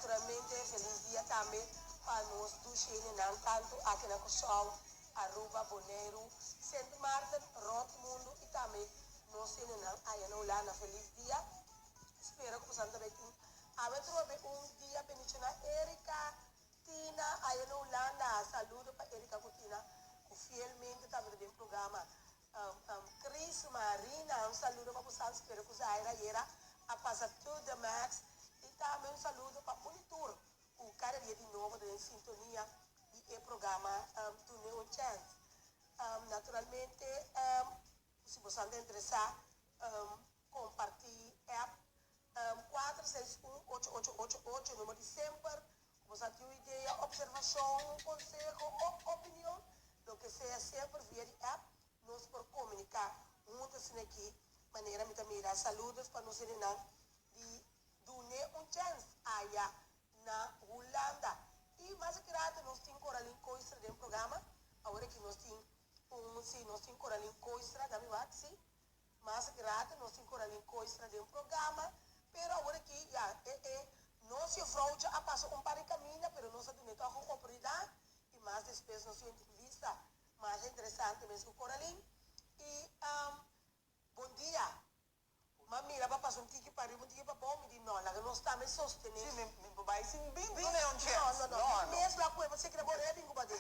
Naturalmente felis dia tambe pa nos dushi hendenan tantu aki na Kòrsou, Aruba, Boneiru, Sint Maarten, rònt mundu i tambe nos hendenan aya na Hulanda. Felis dia. Spera ku boso ta bai tin awe trobe un dia bendishoná. Erika, Tina aya na Hulanda. Saludo pa Erika ku Tina ku fielmente tabata den programa. Chris, Marina, un saludo pa boso. Spera ku Zaira ayera a pasa to the max. I tambe un saludo pa Unitur ku kada dia di nobo ta den sintonia di e programa Dun'é un Chèns. Naturalmente, si boso ta interesá kompartí app 461 8888, number di semper. Ku boso tin un idea, opservashon, un konseho òf opinion, loke sea, semper via di app nos por komuniká huntu aki. Manera mi ta mira, saludos pa nos hendenan di Dun'é un Chèns aya na Hulanda. I mas aki nos tin Coralyn Kooistra den programa. Awor aki nos tin un, si, nos tin Coralyn Kooistra, dami wak, si. Mas aki nos tin Coralyn Kooistra den programa, pero awor aki ya nos juffrouwtje a pasa un par di kaminda, pero nos a duna toch un oportunidat i mas despues nos entrevista mas interesante mes ku Coralyn. I bon dia. Ma mira, pa pasa un tiki pa ariba, un tiki pa bou, mi di no, laga nos tambe sostené. Si, mi bai sin bin dun'é un chèns. No, no, no. Mi mes la kueba se kre boré bin ku bade.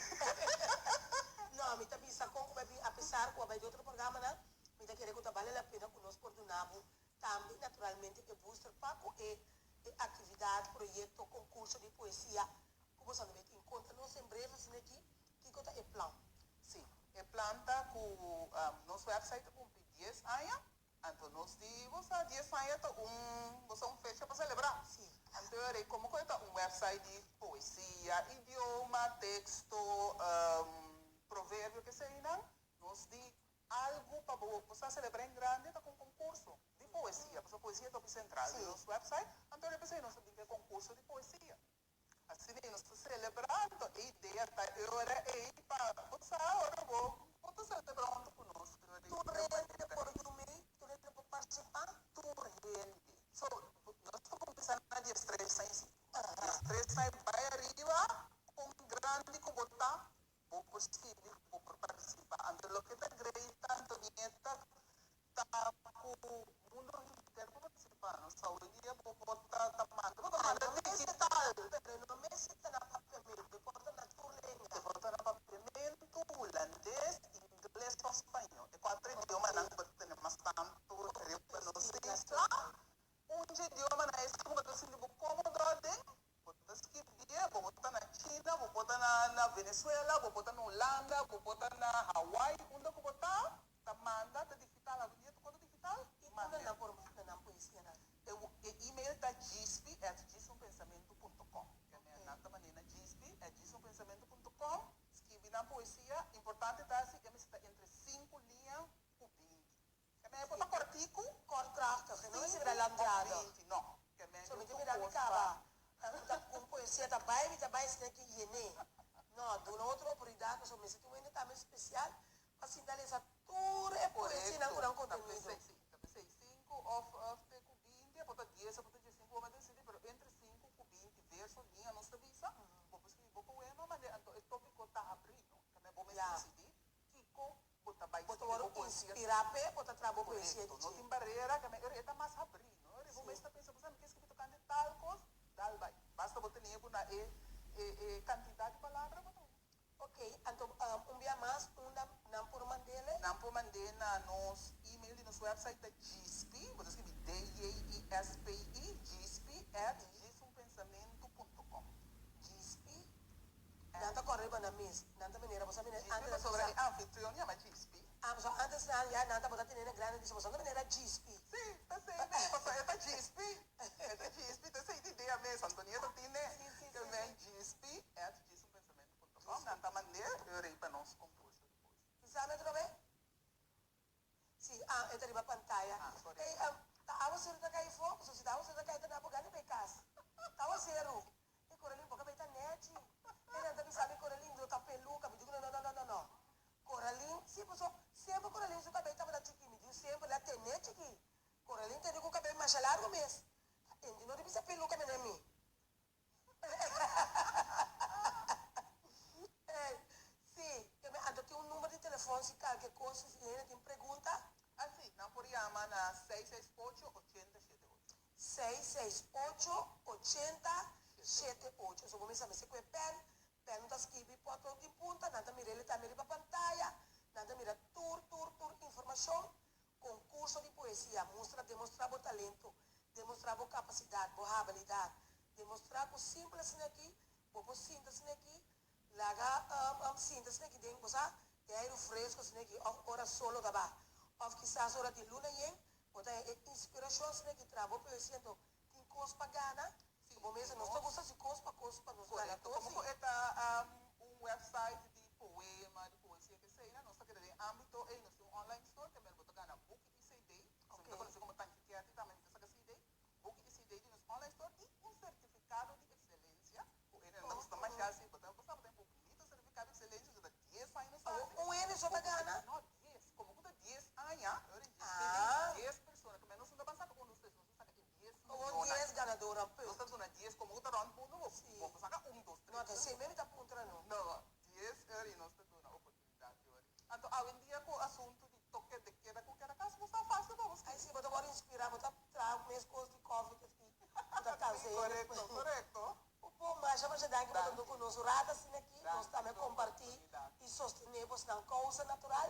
No, mi ta bisa kon ku bai apesar ku bai di otro programanan, mi ta kere ku ta bale la pena ku nos por dunabo tambe naturalmente e booster pa ku e aktividat, proyekto, konkurso di poesia ku boso a tin. Konta nos en breve asina aki, kiko ta e plan? Si, e plan ta ku nos website a kumpli 10 aña. Anto nos di, boso, 10 aña ta un, boso, un fecha pa selebrá. Anto komo ku ta un website di poesia, idioma, teksto, proverbio, ke sea, nos di algu pa bo selebrá en grande ta ku konkurso di poesia. Pasobra poesia ta sentral di nos website. Anto despues nos tin konkurso di poesia. Asina nos ta selebrando e idea ta ora ei pa boso ora bo ta selebrando ku nos. Tur hende por duna, tur hende por partisipá? Tur hende. So, nos ta kuminsando na 13 aña. 13 aña bai ariba, kon grandi ku bo ta, bo por skirbi, bo por partisipá. Anto loke ta great, Antonieta, ta ku mundu henter por partisipá. No so dia bo por ta manda, bo ta manda digital. Pero no mester ta na papiamentu, por ta na tur lenga. Por ta na papiamentu, hulandes, ingles òf spañó. E kuater idiomanan ku tin mas tantu riba nos isla. Un idiomanan ei ku bo ta sinti bo kómodo aden, bo ta skirbi, bo ta na China, bo ta na Venezuela, bo ta na Hulanda, bo ta na Hawaii, unda ku bo ta, ta manda, ta digital, algun dia ta digital. I unda nan por manda nan poesia nan? E e-mail ta djispi@djisunpensamento.com. Ke men nan ta mand'é na djispi@djisunpensamento.com. Skirbi nan poesia. Importante ta si e ta entre 5 liña ku 20. Ke men por ta kòrtiku. Kort, krachtig, no mester bira langdradig. 20, no. Ke men So mi ta mira mi kaba. Ta ku poesia ta bai, mi ta bai sneki yene. No, duna otro oportunidat, so mester tin un tambe spesial pa sinta lesa tur e poesianan ku nan kontenido. Si, ta pensei 5 òf te ku 20, por ta 10, por ta 15, bo disidí, pero entre 5 ku 20 verso liña nos ta bisa, bo por skirbi bo poema, ma anto e tópiko ta habrí, no? Ke men bo mester disidí kiko bo ta bai Bo ta skirbi wòrdu poesia. Inspirá p'e, bo ta traha bo poesia Korekto, di no dje. tin barera, ke men e ta mas habrí, no? Bo mester pensa, bo sabe ke skirbi tokante tal kos, dal bai. Basta bo tene na e kantidat di palabra, bo ta. Ok, anto un bia mas, unda nan por mand'é? Nan por mand'é na nos e-mail di nos website ta djispi, bo ta skirbi djispi, djispi@djisunpensamento.com. Djispi. Nan ta kore riba nan mes. Nan ta manera, bo sabi, Djispi, antes sobre e anfitrion yama Djispi. Ah, so antes nan ya nan tabata tene na grande di bo sa manera Djispi. Si, ta sei, pasobra e ta Djispi. E ta Djispi, ta sei idea mes, Antonieta tine. Si, si, Ke men djispi@djisunpensamento.com. Nan ta mand'é rei pa nos konkurso di poesia. Sabe atrobe? Si, ah, e ta riba pantaya. Ah, sorry. Ei, ta awaseru ta kai fo, so si ta awaseru ta kai ta na bogani pe kas. Ta awaseru. E Coralyn boka ta nechi. E nan ta bisa mi Coralyn no ta peluka. Mi digo no, no, no, no, no, no. Coralyn, si, so semper Coralyn su kabei tabata chiki. Mi digo semper la tene chiki. Coralyn tene ku kabei masha largu mes. 668 80 78. So bo mester mester ku e pèn, pèn no ta skibi potlood di punta, nan ta mira el tambe riba pantaya, nan ta mira tur tur tur informashon. Konkurso di poesia, mustra, demostrá bo talento, demostrá bo kapasidat, bo habilidat, demostrá ku simpel asina aki bo por sinta asina aki, laga sinta asina aki den, bo sa, e airu fresco asina aki, òf ora solo ta baha, òf kisas ora di luna yen, bo ta haña e inspirashon asina aki traha bo poesia, anto tin kos pa gana, bo mester, nos ta gusta hasi kos pa kos pa nos gana Korekto, tur komo si. ku e ta un website di poema, di poesia k'esei, nos ta keda den ámbito ei, nos tin un online store ke men bo ta gana buki i CD, so mi ta konosé komo Tanki Ketty tambe mi ta saka CD, buki i CD di nos online store i un sertifikado di ekselensia ku e nan ta gusta masha si bo ta bo sa bo ta un bunito sertifikado di ekselensia so ta 10 aña nos Awo hasi. un hende so ta gana? No, 10, komo ku ta 10 aña, 10 persona ke men nos no ta ban saka un, dos, tres, nos ta saka e 10 Awo miyonan. 10 ganadornan Nos punt. ta duna 10 komo ku ta rònt mundu bo bo por saka un, dos, No tres. ta esei mes mi ta puntra no. No, 10 eur i nos ta duna oportunidat di ori. Anto awendia ku asuntu di toke de keda ku keda kas bo sa fásil pa bo Ai skirbi. si, bo ta wòrdu inspirá, bo ta traha mes kos di kòfi ki ku ta kansa Si, hende. korekto, korekto. Bon, masha masha danki pa tantu Danki. ku nos un rat asina aki, nos Danki tambe pa e kompartí oportunidat. i sostené bosnan kousa natural.